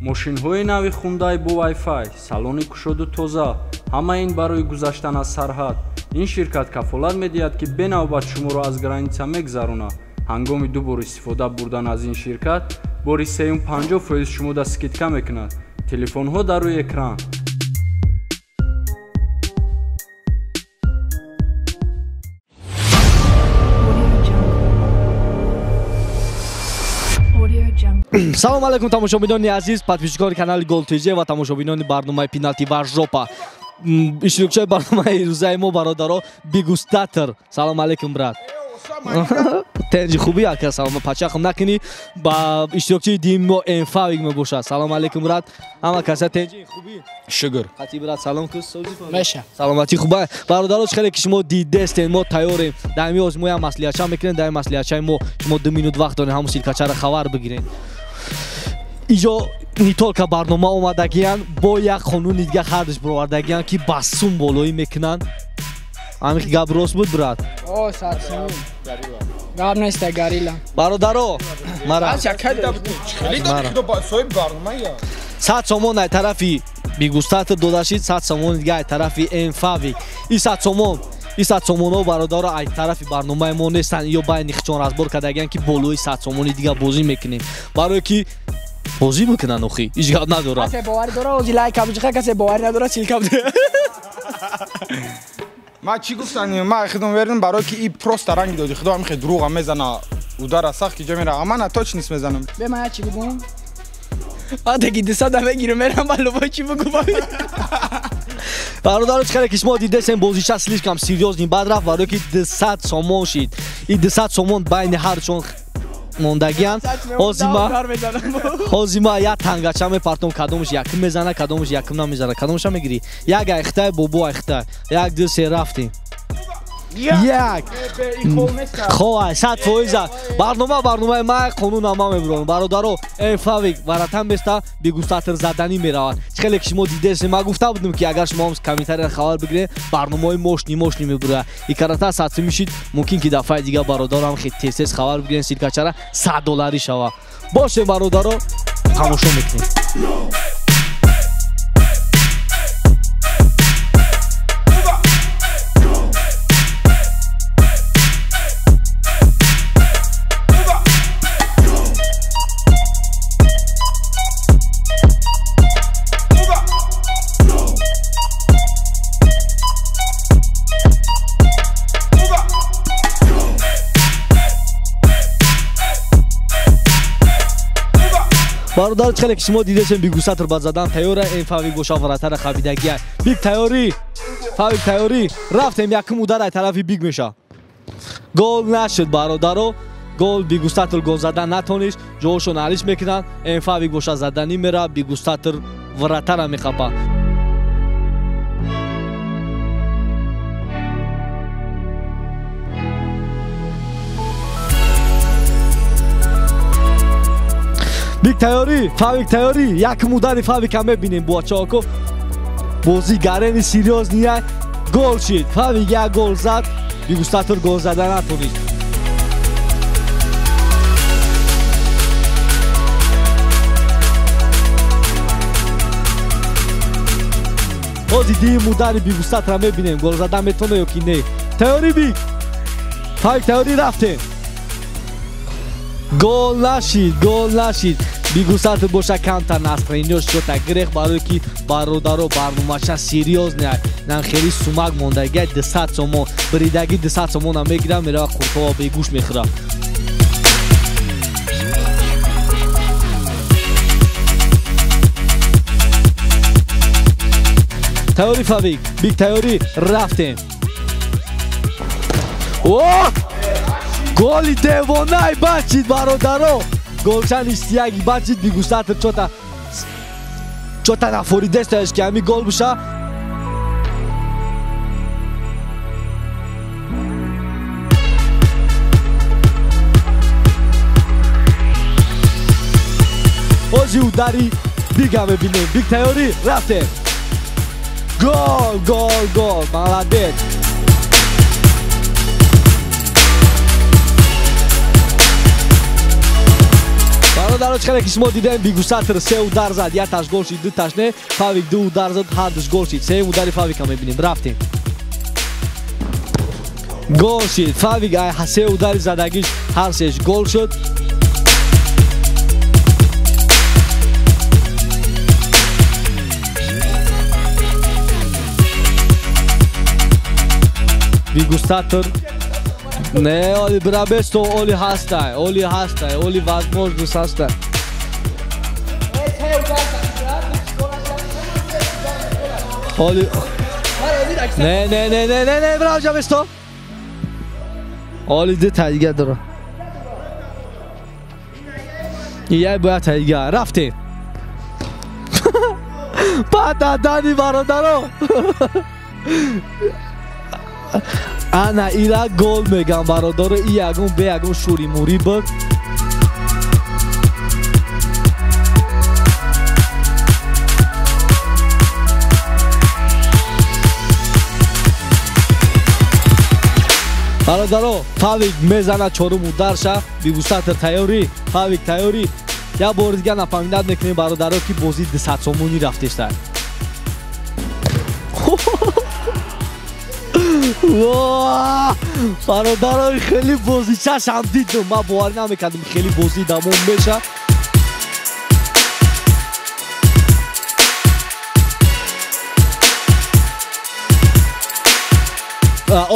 Мошинҳои нави Хундай бо Wi-Fi, салони кушоду тоза, ҳама ин барои гузаштан аз сарҳад. Ин ширкат кафолат медиҳад, ки бенавбат шуморо аз граница мегзаронад. Ҳангоми ду бор истифода бурдан аз ин ширкат, бори сеюм 50% шумода скидка мекунад. Телефонҳо дар рӯи экран. Салом алейкум, тамошобинони азиз, подписчикони канали Гол ТЖ ва тамошобинони барномаи Пеналти ва Жопа. Иштирокчиҳои барномаи рӯзаи мо бародаро Бигустатор. Салом алейкум, брат. Тенҷи хубӣ ака, салом пачахм накунӣ. Ба иштирокчии дими мо Энфавик мебошад. Салом алейкум, брат. Ҳама каса тенҷи хубӣ? Шукр. Хати брат, салом кус, созӣ Меша. Саломатӣ хуба. Бародаро, чӣ хеле ки шумо дидестен, мо тайёрем. Дар ҳамин ҳозир мо як маслиҳатча мекунем, дар ин маслиҳатчаи мо шумо 2 минут вақт дорем, ҳамун силкачаро хабар бигирем. Иҷо не только барнома омадагиян, бо як қонуни дига хардиш баровардагиян, ки ба сум болоӣ мекунанд. Ҳамин гап рост буд, брат? О, сад сум. Гап нест, горилла. Бародаро, мара. 100 сомон ай тарафи Бигустатор дода шид, 100 сомони дига ай тарафи Энфавик. И 100 сомон, и 100 сомонҳо бародаро ай тарафи барномаи мо нестанд, ё байни хичон разбор кардагиян, ки болои 100 сомони дига бозӣ мекунем. Барое ки бозӣ мекунанд, охи ҳеҷ гап надорад. Касе боварӣ дора, ози лайк абиҷиха, касе боварӣ надора, силка буда. Ма чӣ гуфтани, ма хидм вердам, барое ки и просто ранги доди, худо ҳам хе дурӯға мезана, удара сахт ки ҷо мера, ама на точно мезанам. Бе ма чӣ бигӯм? Адаги 200 мегирам, мерам ба лубой чӣ бигӯм? Бародаро, чӣ хеле ки шумо дидесен, бозича слишком серьёзный бад рафт, барое ки 200 сомон шид. И 200 сомон байни ҳарчон мондагиян. Ҳозир ма як тангача мепартом, кадомаш якум мезана, кадомаш якум намезана. Кадомаша мегирӣ? Як айхтай, бобо айхтай. 1, 2, 3 рафтем. Як. Хо, 100%. Барнома барномаи ма, қонун ама мебурам. Бародаро, Энфавик варатан места, Бигустатор заданӣ меравад. Чӣ хеле ки шумо дидесен, ма гуфта будам, ки агар шумо комментария хабар бигиред, барномаҳои мошни мошни мебурад. И карата садсӣ мешид, мумкин ки дафъаи дига бародарам хе тез-тез хабар бигирен, силкачара 100 долларӣ шава. Бошем бародаро, тамошо мекунем. Бародар, чӣ хеле ки шумо дидесен, Бигустатор ба задан тайёра, Энфавик боша варатара хабидагия. Биг тайёрӣ, Фавик тайёрӣ, рафтем, якум удар ай тарафи Биг меша. Гол нашуд, бародаро, гол Бигустатор гол задан натонист, ҷоҳошо налиш мекунанд, Энфавик боша заданӣ мера, Бигустатор варатара мехапа. Биг тайёрӣ, Фавик тайёрӣ, якум удари Фавика мебинем. Бачаҳоко, бозӣ гарени серьёзния, гол шид. Фавик як гол зад, Бигустатор гол зада натонист. Ҳозир дуюм удари Бигустатора мебинем, гол зада метавона ё ки не. Тайёрӣ Биг, Фавик тайёрӣ, рафтем. Гол нашид, гол нашид. Бигустатор боша камтар настроениёш шота гирех, барое ки бародаро барномаша серьёзная. Нам хеле сумак мондагия, 200 сомон. Биридагӣ 200 сомона мегирам, мерава қуртова бегӯш мехӯра. Тайёрӣ Фавик, Биг тайёрӣ, рафтем. О! Голи девонаи бачид, бародаро. Голчан иштияги бачид, Бигустатор чота нафоридестаеш, ки ҳамин гол биша. Ҳозир удари Бига мебинем. Биг тайёрӣ, рафтем. Гол, гол, гол. Молодец. Бародаро, чӣ ки шумо дидем, Бигусатр се удар зад, як таш гол шид, ду таш не. Фавик ду удар зад, ҳар душ гол шид. Сеюм удари Фавика мебинем. Рафтем. Гол шид. Фавик се удари задагиш ҳар сеш гол шуд. Бигусатр не, оли брабесто, оли ҳастай, оли ҳастай, оли возможност ҳастай. Оли не, не, не, не, не, не, браво, ҷабесто. Оли ду та дига дора. Яй бояд та дига. Рафтем. Пададани бародаро. Ана ира гол мегам бародаро, и ягон бе ягон шури мури буд. Бародаро, Фавик мезана чорум ударша, Бигусатр тайёрӣ, Фавик тайёрӣ. Як бори дига напоминат мекунем бародаро, ки бозӣ 200 сомонӣ рафтеста. Бародаро, хеле бозичашам дидам, ман боварӣ намекардам хеле бозӣ давом меша.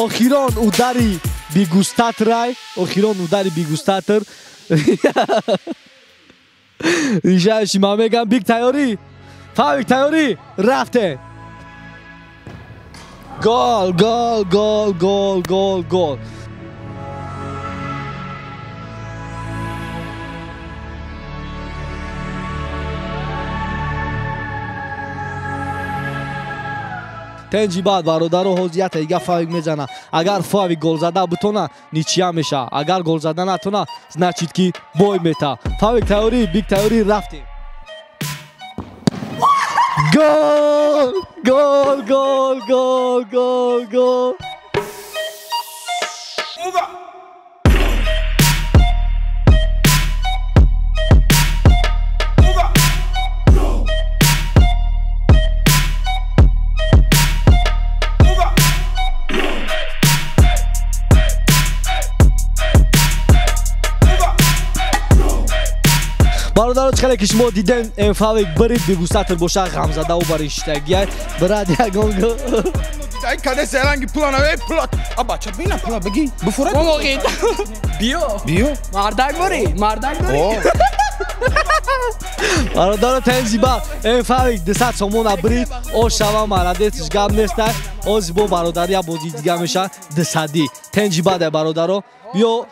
Охирон удари Бигустатрай, охирон удари Бигустатр. Решаеши ман мегам, Биг тайёрӣ, Фавик тайёрӣ, рафте. Гол, гол, гол, гол, гол, гол. Тенҷи баъд бародаро, ҳозир якта дига Фавик мезана. Агар Фавик гол зада бутона, ничья меша. Агар гол зада натона, значит ки бой мета. Фавик тайёрӣ, Биг тайёрӣ, рафтем. Гол! Гол, гол, гол, гол, гол. Бародаро, чӣ хеле ки шумо дидем, Фавик бирид, Бигусатр боша ғамзада ӯ бари шиштагиай. Брат, ягон Ай каде серанги пула наве пула. А бача бина пула бигӣ. Буфурат. Биё. Биё. Мардак бори, мардак бори. Бародаро, тензи ба Фавик 200 сомона бирид, о шава марадетиш гап нестай. Ози бо бародари я бозии дига меша 200. Тенҷи бадай бародаро. Биё.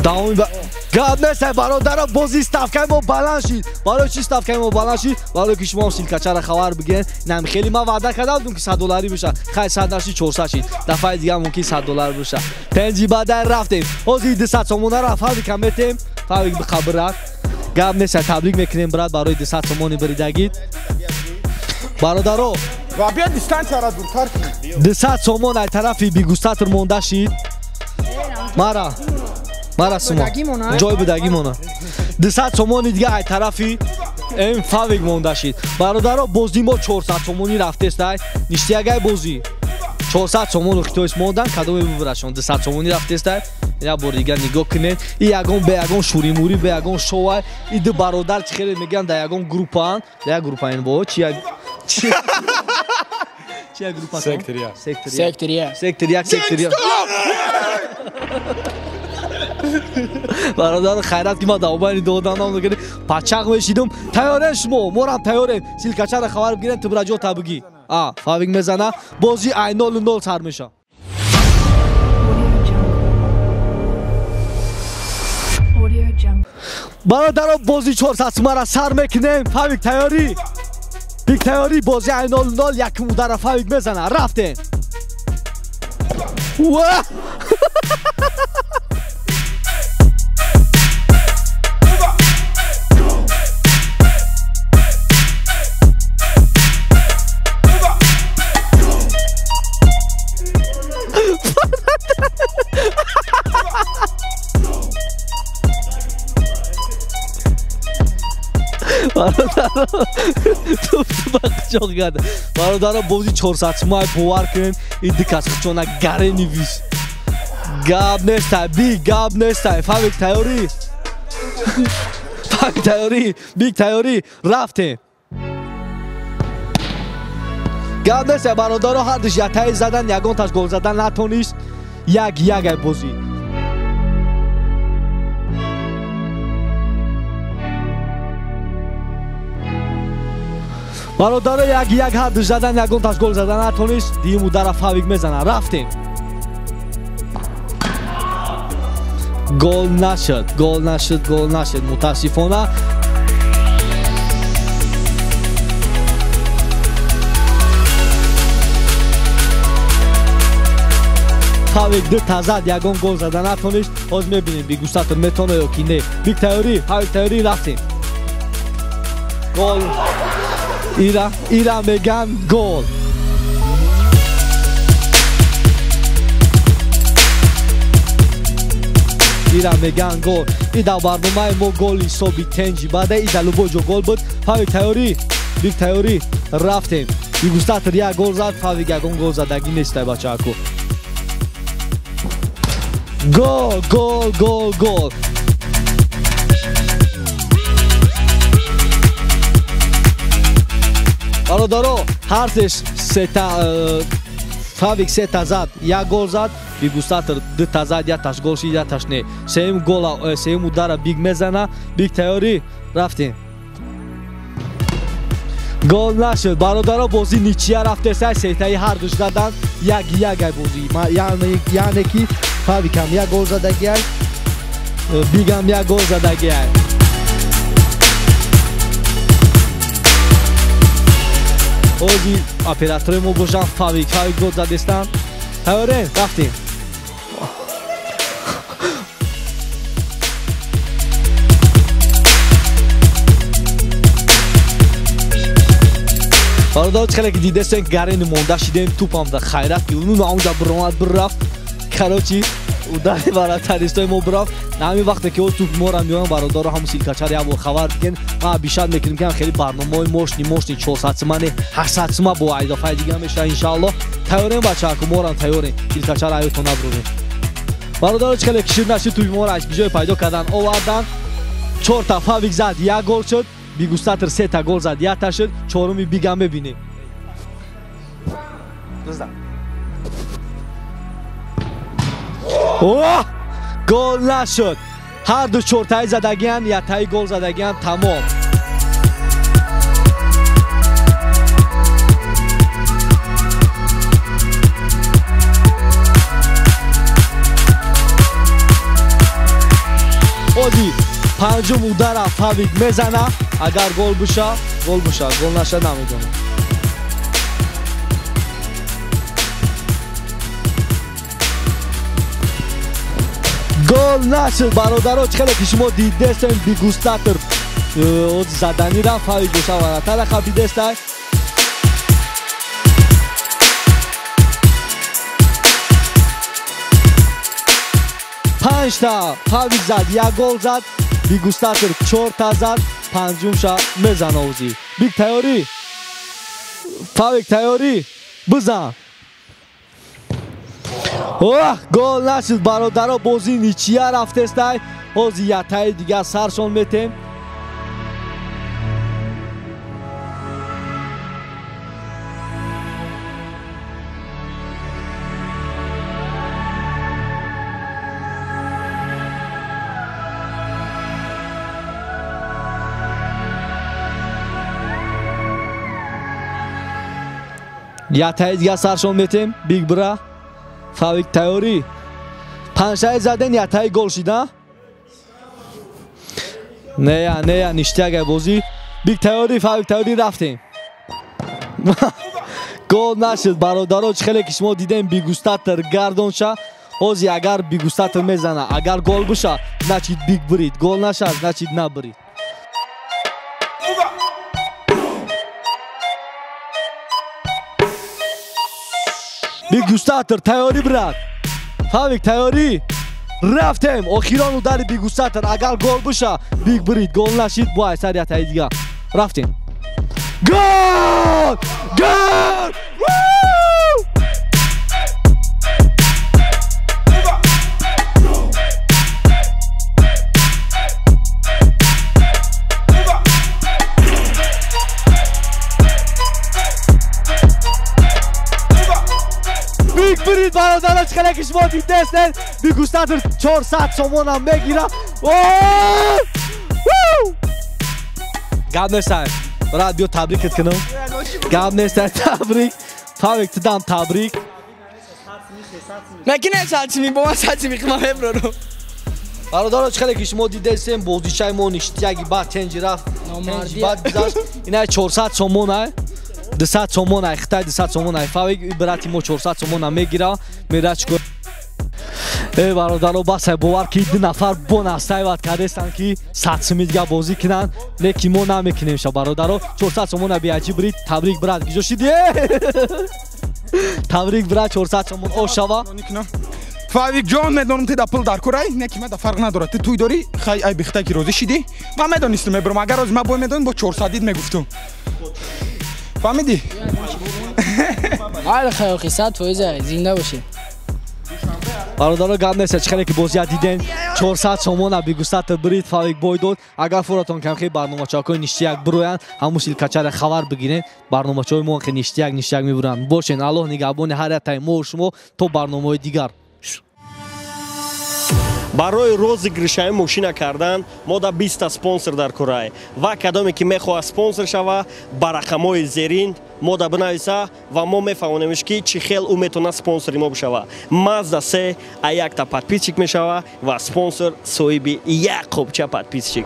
Давоми ба гап нестай бародаро, бози ставкаи мо баланд шид. Барои чӣ ставкаи мо баланд шид? Барои ки шумо силкачара хабар бигирен. Нам хеле ман ваъда карда будум ки 100 долларӣ меша. Хай 100 нашид, 400 шид. Дафъаи дига мумкин 100 доллар боша. Тенҷи бадай рафтем. Ҳозир 200 сомонара Фавика метем. Фавик бихабирад. Гап нестай, таблик мекунем брат барои 200 сомони биридагид. Бародаро, ва бия дистансияра дуртар кунем. 200 сомон ай тарафи Бигусатр монда шид. Мара мара сумо ҷой будагӣ мона. 200 сомони дига ай тарафи Фавик монда шид. Бародаро, бозӣ мо 400 сомонӣ рафтестай. Ништиягай бозӣ 400 сомону хитоис мондан, кадоме бибарашон 200 сомонӣ рафтестай. Як бор дига нигоҳ кунед. И ягон бе ягон шуримурӣ, бе ягон шовай. И ду бародар чӣ хеле мегӯянд, дар ягон группаанд. Дар як группа ин бо чи як чи як группа? Сектор як. Сектор як. Сектор як, сектор як. Бародар, хайрат ки ман давобани додам, нам пачақ мешидум. Тайёрем шумо, морам тайёрем. Силкачара хабар бигирем, ту бира ҷо та бигӣ. А, Фавик мезана, бозӣ ай 0-0 сар меша. Бародаро, бозӣ 400 сумара сар мекунем. Фавик тайёрӣ? Биг тайёрӣ, бозӣ ай 0-0, якум удара Фавик мезана. Рафтем. Ва! Бародаро туп ба қучоқ карда. Бародаро бози 400 сумай бовар кунед, ин ду кас қучона гарени виз. Гап нестай, биг гап нестай. Фавик тайёрӣ? Фавик тайёрӣ? Биг тайёрӣ? Рафтем. Гап нестай бародаро, ҳардуш ятаи задан, ягонташ гол задан натонист. Як як ай бозӣ. Бародаро як як ҳардуш задан, ягонташ гол задан натонист. Дуюм удара Фавик мезана. Рафтем. Гол нашуд, гол нашуд, гол нашуд. Мутаассифона. Фавик ду та зад, ягон гол зада натонист. Ҳоз мебинем бигустатор метона ё ки не. Биг тайёрӣ, Фавик тайёрӣ, рафтем. Гол. Ира, ира меган гол. Ира меган гол. И дар барномаи мо гол ҳисоби тенҷи баъда и дар любой ҷо гол буд. Фавик тайёрӣ, биг тайёрӣ, рафтем. Бигустатор як гол зад, Фавик ягон гол задагӣ нестай бачааку. Гол, гол, гол, гол. Бародаро, ҳар сета Фавик сета зад, як гол зад, бигустатор ду та зад, якташ гол шид, якташ не. Сеюм гола, сеюм удара биг мезана. Биг тайёрӣ, рафтем. Гол нашуд. Бародаро, бозӣ ничия рафтесай, сетаи ҳардуш задан, як як ай бозӣ. Яъне ки Фавикам як гол задагиай, бигам як гол задагиай. Ози оператори мо бошанд, Фавик, Фавик гол задестан. Тайёрем, рафтем. Бародаро, чӣ хеле ки дидестем, гарени монда шидем, тупам да хайрат ки ну наонҷа биромад бирафт. Короче, удари варатаристои мо бирафт. На ҳамин вақте ки оз туп мора меоям, бародаро ҳамун силкачаро як бор хабар диген. Ман бишад мекунем ки хеле барномаҳои мошни мошни 400 сумани 800 сума бо айдофаи дига мешава иншааллоҳ. Тайёрем бачааку, морам тайёрем. Силкачаро аюто набурем. Бародаро, чӣ хеле ки шуд нашуд, тупи мора аз ҷое пайдо кардан овардан. Чорта Фавик зад, як гол шуд. Бигустатор сета гол зад, якта шуд. Чоруми бигам мебинем. Оҳ! Гол нашуд. Ҳар ду чортаи задагиан, яктаи гол задагиан, тамом. Оди панҷум удара Фавик мезана. Агар гол буша, гол буша, гол наша намедонам. Гол нашуд бародаро, чӣ хеле ки шумо дидестем, бигустатор заданӣ рафт, Фавик боша варатара хапидестай. Панҷта Фавик зад, як гол зад, бигустатор чорта зад, панҷумша мезана озӣ. Биг тайёрӣ? Фавик тайёрӣ? Бизан. Оҳ, гол нашуд бародаро, бозӣ ничия рафтестай. Ҳозир яктаи дигар саршон метем. Яктаи дигар саршон метем. Биг бра. Фавик тайёрӣ? Панҷтаи заден, яктаи гол шида? Нея, нея, ништяк бозӣ. Биг тайёрӣ, Фавик тайёрӣ, рафтем. Гол нашуд бародаро, чӣ хеле ки шумо дидем, бигустатор гардонша. Ҳозир агар бигустатор мезана, агар гол буша, значит биг бурид, гол наша, значит набурид. Бигустатор тайёрӣ брат? Фавик тайёрӣ? Рафтем. Охирон удари бигустатор, агар гол буша, биг бурид, гол нашид, бо айсар яктаи дига. Рафтем. Гол! Гол! Биг брит бародаро, чӣ хеле ки шумо дидестед, Бигустатор 400 сомонам мегира. Гап нестай. Брат, биё табрикат кунам. Гап нестай, табрик. Фавик, тудам табрик. Мекине сатсими, бо ман сатсими хима меброрам. Бародаро, чӣ хеле ки шумо дидестем, бозичаи мо ништияги баъд тенҷи рафт, тенҷи баъд гузашт. Ина 400 сомон ай. 200 сомон ай, хитай 200 сомон ай. Фавик брати мо 400 сомон мегира, мера чико. Э бародаро, бас ай бовар ки ду нафар бо настайват кардестан ки 100 сомон дига бозӣ кунанд, не ки мо намекунем ша бародаро. 400 сомон биаҷи брит, табрик брат, гиҷо шиди? Табрик брат, 400 сомон ошава. Фавик ҷон, медонам ти да пул дар курай, не ки ма да фарқ надорад. Ти туй дорӣ, хай ай бихта ки розӣ шидӣ. Ман медонистам мебарам, агар рози ма бой медонам бо 400 дид мегуфтум. Фаҳмидӣ? Ҳар хайр, 100% зинда бошӣ. Бародаро, гап нест, чӣ хеле ки бозия диден, 400 сомона Бигустатор брит, Фавик бой дод. Агар фуратон кам хе барномачаҳои ништияк бироянд, ҳамун силкачара хабар бигирен, барномачаҳои мо хе ништияк ништияк мебуранд. Бошен, Аллоҳ нигаҳбони ҳар яктаи мо шумо то барномаҳои дигар. Барои розыгрышаи мошина кардан мо да 20 спонсор дар курай ва кадоме ки мехоҳад спонсор шава, ба рақамҳои зерин мо да бинависа ва мо мефаҳмонемш ки чӣ хел ӯ метавонад спонсори мо бишава. Мазда 3 а якта подписчик мешава ва спонсор соҳиби як қопча подписчик.